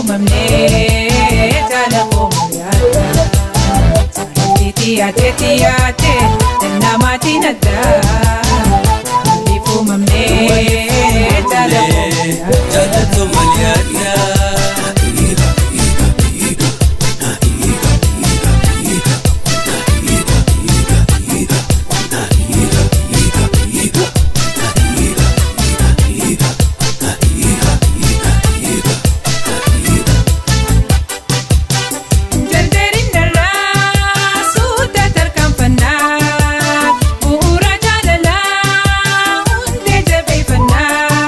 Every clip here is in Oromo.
uumamnee jaala koomu yaadda. Jaalalti tiyyaate namaatiin addaa. Waliif uumamnee jaala koomu yaadda. Jaallatoo maal yaadda? Jarjarri narraa suuta tarkaanfannaa bu'uura jaalalaa hundee jabeeffannaa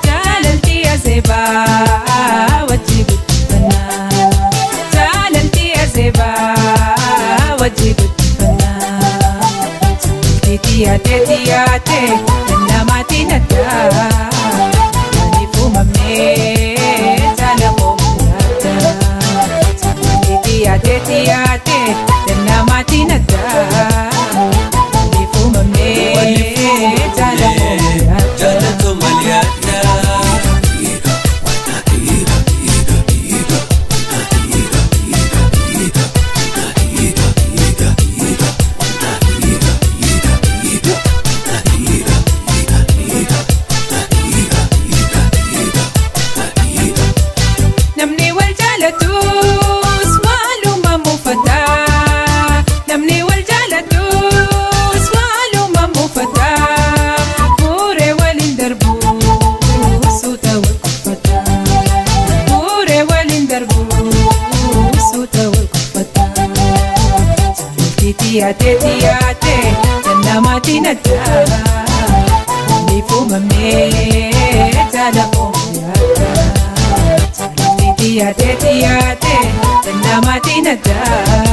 jaalalti aseebaa wajji guddifannaa jaalalti aseebaa wajji guddifannaa jaalalti tiyyaate tiyyaate namaatiin addaa waliif uumamnee jaala koomu yaadda. Tiyyaate tiyyaate namaatiin addaa waliif uumamnee jaala koomu yaadda. Jaallatoo maal yaadda? Namni wal jaalatus maaluma muufata. Namni wal jaalatus maaluma muufata. Bu'uuree waliin darbu suuta wal kuffata. Bu'uuree waliin darbu suuta wal kuffata. Jaalalti tiyyaate tiyyaate namaatiin addaa. Waliif uumamnee jaala koomu yaadda. Jaalalti tiyyaate tiyyaate namaatiin addaa.